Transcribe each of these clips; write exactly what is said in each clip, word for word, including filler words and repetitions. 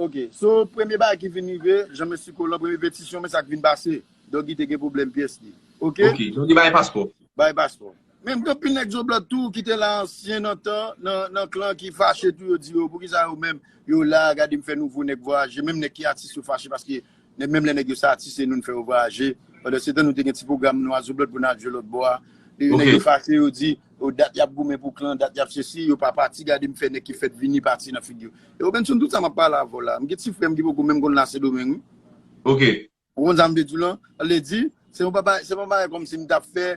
Ok, so premye bagay ki vin rive, Jean Messi Colon, premye petisyon, men sa k vin pase. Doggy te gen pwoblèm pyès li. Ok? Ok, Doggy bay paspò. Bay paspò. Men gen anpil nèg zoblòt tou ki te la ansyen nan tan, nan, nan klan ki fache tou, yo di yo, poukisa yo menm, yo la, gade m fè nouvo nèg vwayaje, menm nèg ki atis yo fache paske nèg, menm lè nèg yo se atis, se nou n fè yo vwayaje. Pandan se tan, nou te gen ti pwogram nou a zoblòt pou n al jwe lòt bò a. Nèg yo fache, yo di, o dat y ap goumen pou klan, dat y ap sesi, yo pa pati, gade m fè nèg ki fèt vini pati nan figi yo. E Robenson, tout sa m ap pale avè w la, m gen ti frè m ki poko menm konn la Sendomeng, wi. Ok. Ou konn sa m vle di w lan? Sa vle di, se yon bagay, se yon bagay kòmsi m t ap fè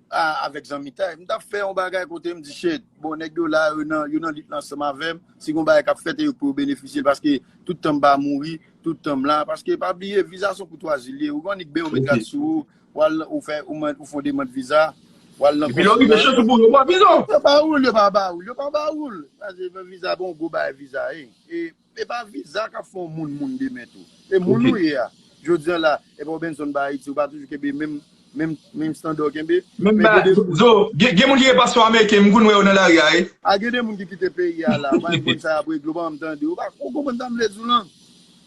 a, avèk zanmitay. M t ap fè yon bagay kote m di, shit, bon, nèg yo la, yo nan, yo nan lit la ansanm avè m. Si gon bagay k ap fèt, e yo k pou yo benefisye l, paske tout tan m pa mouri, tout tan m la. Paske pa bliye, viza se yon koutwazi l ye. Ou konn annik ben yon met rad sou ou, w al, ou fè, ou, ou fè yon demann viza, w al nan konsila. Epi lè w rive, chans ou pou yo ba viza w. Yo pa ou l, yo pa ba ou l, yo pa ba ou l. Paske viza, bon, gwo bagay viza ye. E, e pa viza k ap fè yon moun moun demen tou. E moun ou ye a. Jodi a la, e pa w Benson ba Ayiti, ou pa toujou kenbe menm, menm, menm estanda w kenbe. Menm ba, Zo, gen, gen moun ki gen paspò ameriken, m konn wè yo nan lari a, wi. A gen de moun ki kite peyi a la, pa gen konn sa y ap regle, ou pa janm tande. Ou pa, ou konprann sa m vle di w lan?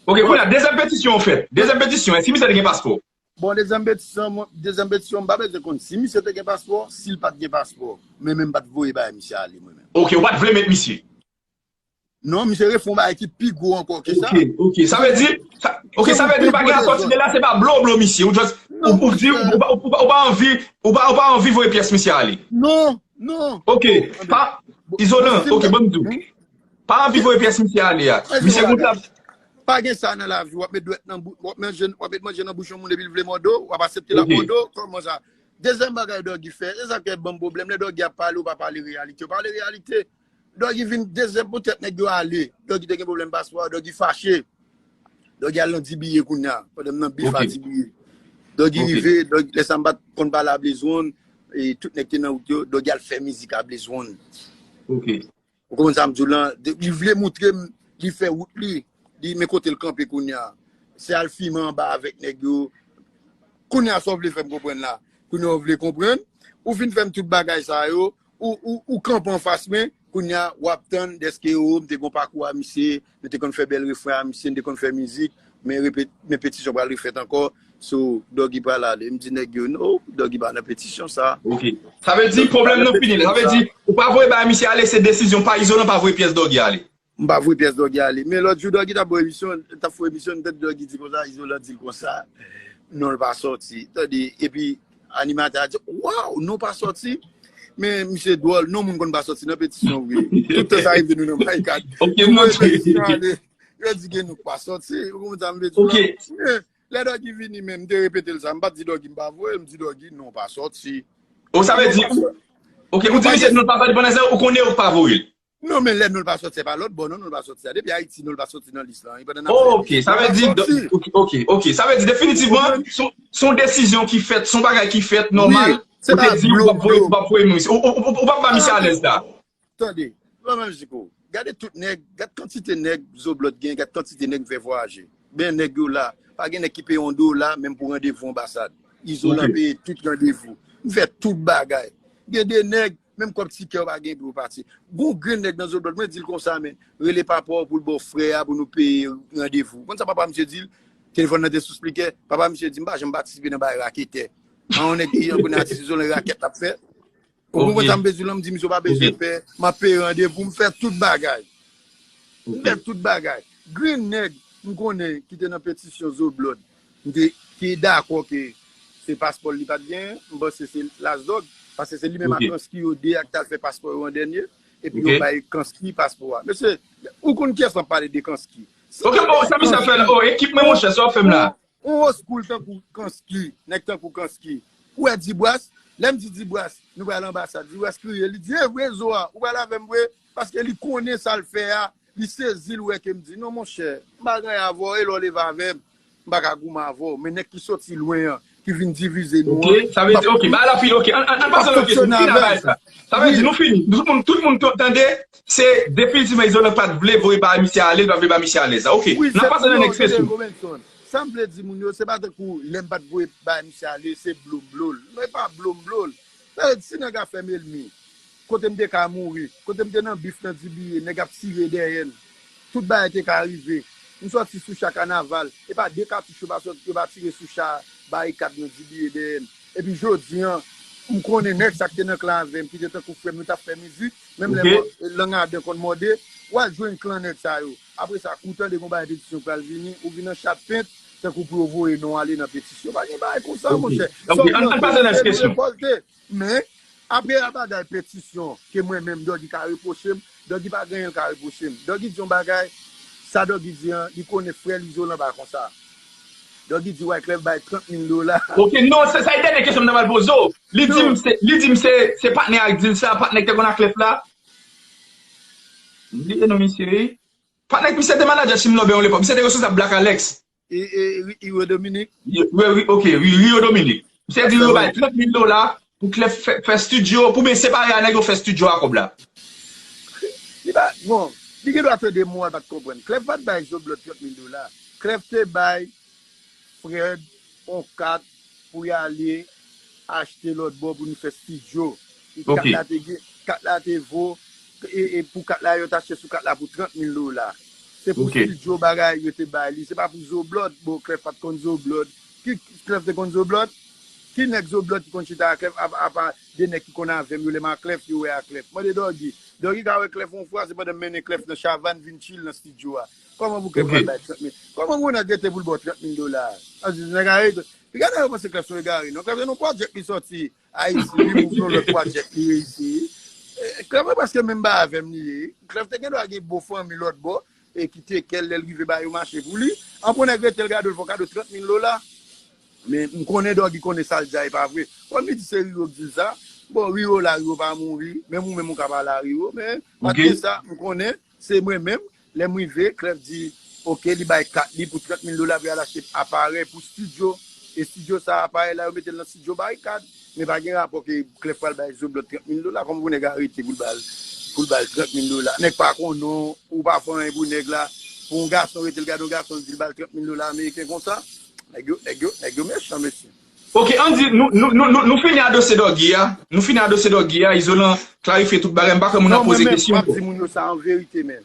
Ok, kounye a, dezyèm petisyon w fèt. Dezyèm petisyon, èske misye te gen paspò? Bon, dezyèm petisyon, mwen, dezyèm petisyon, m pa bezwen konn si misye te gen paspò, si l pa t gen paspò. Men, men m pa t voye bay misye ale, mwen menm. Ok, ou pa t vle met misye? Non, misye refè yon bagay ki pi gwo ankò ke sa. Ok, ok. Sa vle di, sa, ok, sa vle di nou pa gen a sòti de la, se pa blo blo misye. Ou just, ou, ou di, ou pa, ou pa, ou pa anvi, ou pa, ou pa anvi voye pyès misye ale. Non, non. Ok, pa, izolan, ok, ban m di w. Pa anvi voye pyès misye ale a. Misye konn sa. Pa gen sa nan lavi, w ap met dwèt nan bou-, w ap manje, w ap met manje nan bouch yon moun epi l vle mòde w, w ap aksepte l ap mòde w, kòman sa? Dezyèm bagay Doggy fè, se sa k ban m pwoblèm, lè Doggy ap pale, ou pa pale reyalite, ou pale reyalite. Doggy vin dezyèm poutèt nèg yo ale. Doggy te gen pwoblèm paspò, Doggy fache. Doggy al nan D B A kounye a, pandan m nan bif a D B A. Doggy rive, Doggy, lè sa m pa t konn pale a Blaze One, e tout nèg te nan wout yo, Doggy al fè mizik a Blaze One. Ok. Ou konprann sa m di w lan? De, li vle moutre m, li fè wout li, li men kote l kanpe kounye a. Se al fimen anba avèk nèg yo. Kounye a sa w vle fè m konprann la? Kounye a w vle konprann? Ou fin fè m tout bagay sa yo, ou, ou, ou kanpe anfas mwen, kounye a w ap tann dèske o, m te gon pakou a misye, nou te konn fè bèl refren a misye, nou te konn fè mizik, men repet-, men petisyon pral refèt ankò, so Doggy pral ale. M di nèg yo, no, Doggy pa nan petisyon sa. Ok. Sa vle di pwoblèm nan fini. Sa vle di, ou pa voye bay misye ale, se desizyon pa Izolan pa voye pyès Doggy ale. M pa voye pyès Doggy ale. Men lòt jou, Doggy t ap fè emisyon, t ap fè emisyon, m tande Doggy di konsa, Izolan di l konsa, non, l pa sòti. Tande, epi animatè a di, waw, non pa sòti. Men misye dwòl, non moun konn pa sòti nan petisyon vre. Tout tan sa rive nou nan barikad. Ok, nou voye petisyon ale. Yo di gen nou k pa sòti. Ou konprann sa m vle di w lan? Men lè Doggy vini menm, m te repete l sa. M pa t di Doggy m pa voye, m di Doggy non pa sòti. O, sa vle di, ok, ou di misye non l pa sòti pandan sa, ou konnen ou pa voye l. Non, men lè non l pa sòti, se pa lòt bò, non, non l pa sòti a. Depi Ayiti, non l pa sòti nan lis lan. E pandan n ap fè, ok, sa vle di, ok, ok, ok. Sa vle di definitivman, se yon, se yon desizyon ki fèt, se yon bagay ki fèt nòmal. Ou te di ou p ap voye, ou p ap voye moun. Ou, ou, ou, ou p ap ba misye alèz la. Tande, ban m jiko. Gade tout nèg, gad kantite nèg Zoblòd gen, gad kantite nèg m fè vwayaje. Ben nèg yo la, pa gen nèg ki peye yon dola, menm pou randevou anbasad. Izolan peye tout randevou. M fè tout bagay. Gen de nèg, menm kòb tikè yo pa gen pou yo pati. Gon grenn nèg nan Zoblòd, mwen di l konsa, men, rele papa w pou l ba w frè a pou nou peye randevou. Konn sa papa misye di l? Telefòn nan te sou spikè. Papa misye di, m pa janm patisipe nan bagay raketè. An yon nèg ki an konnen atis Izolan rakèt l ap fè. Ou konprann sa m bezwen lan, m di misye w pa bezwen pè, m ap peye randevou, m fè tout bagay. M fè tout bagay. Grenn nèg, m konnen ki te nan petisyon Zoblòd, m te, te dakò ke se paspò l li pa t genyen, m panse se Lasdòg, paske se li menm ak Kanski yo de a ki t al fè paspò yo an dènye, epi yo bay Kanski paspò a. Mesye, ou konn kiyès m ap pale de Kanski? Ok, bon, sa misye ap fè la? Oh, ekip mwen, monchè, sa w ap fè m la? Yon old school tankou Kanski, nèg tankou Kanski. Ou wè Dibras? Lè m di Dibras, nou pral anbasad. Dibras kriye, li di, e vre Zo a, ou pral avè m vre? Paske li konnen sa l fè a, li sezi, l wè ke m di, non, monchè, m pa gen anyen avè w, e lè w leve avè m, m pa ka goumen avè w. Men nèg ki sòti lwen an, ki vin divize nou an, ok, sa vle di, ok, bagay la fini, ok, ann, ann, ann pase nan kesyon, nou fini avè sa. Sa vle di, nou fini. Tout moun, tout moun t-, tande, se definitivman Izolan pa t vle voye bay misye ale, li pa vle bay misye alèz la. Ok, n ap pase nan next kesyon. Sa m vle di moun yo, se pa tankou lè m pa t voye bay misye ale, se blo m blo l. Non, e pa blo m blo l. Sa vle di, si nèg la fè m elmi, kote m te ka mouri, kote m te nan bif nan D B A, nèg ap tire dèyè n. Tout bagay te ka rive. M sòti sou cha kanaval. E pa de katouch yo pa sòti, yo pa tire sou cha barikad nan dibiye dèyè m. Epi jodi an, m konnen nèg sa k te nan klan avè m, ki te tankou frè m, nou t ap fè mizik, menm lè lang adan konn mòde, w al jwenn klan nèg sa yo. Apre sa, kou tande gon bagay petisyon k pral vini, ou vin an chat pent, tankou pou yo voye non ale nan petisyon. Pa gen bagay konsa, monchè. Sa w plante, se nou rekòlte. Men, apre a bagay petisyon, ke mwen menm, Doggy ka repwoche m, Doggy pa gen anyen l ka repwoche m. Doggy di yon bagay, sa Doggy di an, li konnen frè l Izolan pa konsa. Doggy di Wyclef bay trant mil dola. Ok, non, se sa e dènye kesyon m ta pral poze w. Li di m se, li di m se, se patnè a k di l sa, patnè k te konn ak Clef la. M bliye non misye, wi. Patnè k misye te manadjè Chim Lòbè yon lepòk. Misye te responsab Black Alex. E, e, Ri- Rio Dominique. Ri- Ri- ok, Ri- Rio Dominique. Misye di yo bay trant mil dola pou Clef fè, fè studio, pou ben separe a nèg yo fè studio a kòb la. Li pa, bon, li gen dwa tande mo a, l pa t konprann. Clef pa t bay Zoblòd trant mil dola. Clef te bay Fred on kat pou y ale achte lòt bò pou nou fè studio. E kat la te gen, kat la te vo, e, e pou kat la, yo t achte sou kat la pou trant mil dola. Se pou studio bagay yo te bay li. Se pa pou Zoblòd. Bon, Clef pa t konn Zoblòd. Ki Clef te konn Zoblòd? Ki nèg Zoblòd ki konn chita a Clef, apa, apa de nèg ki konn avè m yo, lè m a Clef, yo wè a Clef? Mande Doggy. Doggy ka wè Clef yon fwa, se pandan m mennen Clef nan Chavannes vin chill nan studio a. Kòman pou Clef pral bay trant mil? Kòman pou nèg rete pou l ba w trant mil dola? An di, nèg a rete. Piga nèg yo panse Clef se yon egare, non. Clef se yon project li sòti Ayiti, li mouv yon lòt project li reyisi. E, Clef pa prèske menm ba avè m li ye. Clef te gen dwa gen bon fanmi lòt bò, e ki te kè l lè l rive ba yo mache pou li. An pou nèg rete l gade l fè w kado trant mil dola. Men m konnen Doggy konnen sa l di a e pa vre. Kòm li di se Rio k di l sa, bon, Rio la, Rio pa mouri, menm ou menm ou ka pale a Rio, men malgre sa, m konnen se mwen menm, lè m rive, Clef di, oke, li bay kat li pou trant mil dola pou y al achte aparèy pou studio. E studio sa, aparèy la, yo mete l nan studio Barikad. Men pa gen rapò ke Clef pral bay Zoblòd trant mil dola, kòman pou nèg a rete pou l ba l, pou l ba l trant mil dola? Nèg pa konnen w, ou pa fè anyen pou nèg la. Pou yon gason rete l gade yon gason, l di l ba l trant mil dola ameriken konsa. Nèg yo, nèg yo, nèg yo mechan, mesye. Ok, Andy, nou, nou, nou, nou, nou fini a dosye Doggy a. Nou fini a dosye Doggy a. Izolan klarifye tout bagay. M pa kwè moun ap poze kesyon. Non, mwen menm, m ap di moun yo sa an verite, men.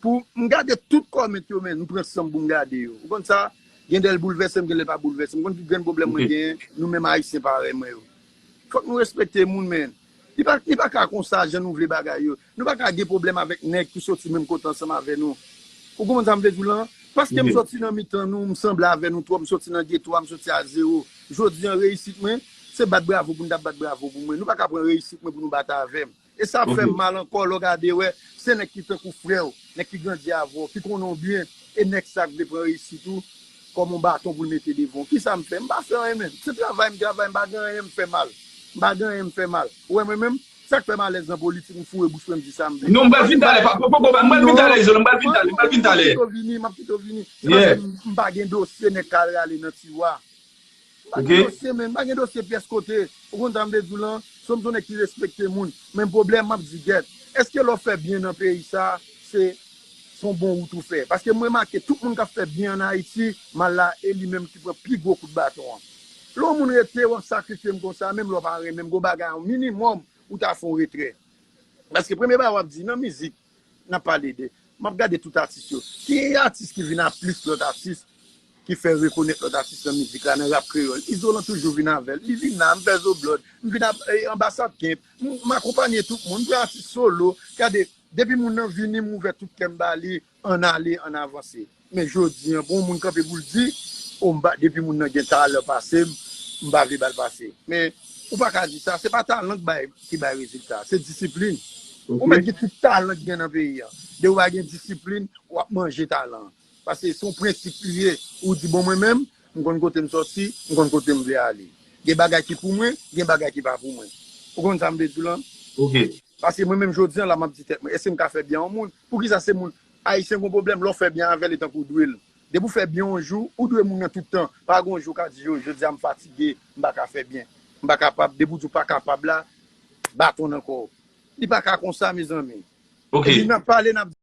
Pou m gade tout comment yo, men, m pran san m pou m gade yo. Ou konn sa? Gen lè l boulvèse m, gen lè l pa boulvèse m. Ou konn ki grenn pwoblèm mwen genyen? Nou menm Ayisyen parèy mwen yo. Fòk nou respekte moun, men. Li pa, li pa ka konsa, jan nou vle bagay yo. Nou pa ka gen pwoblèm avèk nèg ki soti menm kote ansanm avè nou. Ou konprann sa m vle di w lan? Paske m soti nan mitan nou, m sanble avè nou twòp, m soti nan geto a, m soti a zewo. Jodi an, reyisit mwen, se bat bravo pou n t ap bat bravo pou mwen. Nou pa ka pran reyisit mwen pou nou bat avè m. E sa fè m mal ankò lè w gade wè, se nèg ki tankou frè w, nèg ki grandi avè w, ki konnen w byen, e nèg sa k vle pran reyisit ou kòm yon baton pou l mete devan w. Kisa m fè? M pa fè anyen menm. Se travay m travay, m pa gen anyen m fè mal. M pa gen anyen m fè mal. Ou wè mwen menm, sa k fè m alèz nan politik, m foure bouch mwen, m di sa m vle. Non, m pral vin talè, pa, pa, pa, pa, m pral vin talè, Izolan, m pral vin talè, m pral vin talè. M ap kite w vini, m ap kite w vini. Se paske m, m pa gen dosye nèg k al rale nan tiwa. M pa gen dosye, men, m pa gen dosye pyès kote. Ou konn sa m vle di w lan? So m se yon nèg ki respekte moun. Men pwoblèm, m ap di, gèt, èske lè w fè byen nan peyi sa, se, se yon bon wout ou fè? Paske m remake, tout moun k ap fè byen ann Ayiti, mal la, e li menm ki pran pi gwo kout baton an. Lè yon moun rete, w ap sakrifye m konsa, menm lè w pa renmen m, gon bagay, yon minimòm, ou ta fè yon retrè. Paske premye bagay w ap di, nan mizik, n ap pale de, m ap gade tout atis yo. Ki atis ki vin a plis lòt atis, ki fè rekonèt lòt atis nan mizik la, nan rap kreyòl? Izolan toujou vin avè l. Li vin la, m fè Zoblòd, m vin a, e, anbasad Kemp, m, m akonpanye tout moun, m pran atis solo. Gade, depi moun nan vini, m ouvè tout kè m ba li, ann ale, ann avanse. Men jodi an, pou yon moun kanpe pou l di, o, m pa, depi moun nan gen talan pase m, m pa vle ba l pase. Men, ou pa ka di sa, se pa talan k bay, ki bay rezilta, se disiplin. Ou mèt gen tout talan ki gen nan peyi an. Depi w pa gen disiplin, w ap manje talan an. Paske se yon prensip li ye. Ou di, bon, mwen menm, m konn kote m sòti, m konn kote m vle ale. Gen bagay ki pou mwen, gen bagay ki pa pou mwen. Ou konn sa m vle di w lan? Paske mwen menm jodi an la, m ap di tèt mwen, èske m ka fè byen a yon moun? Poukisa se moun, Ayisyen gon pwoblèm, lè w fè byen avè l, e tankou w dwe l. Depi w fè byen yon jou, ou dwe moun nan tout tan. Pa gon jou w ka di, yo, jodi a m fatige, m pa ka fè byen. M pa kapab, depi w di w pa kapab la, baton nan kò w. Li pa ka konsa, mezanmi. Epi n ap pale, n ap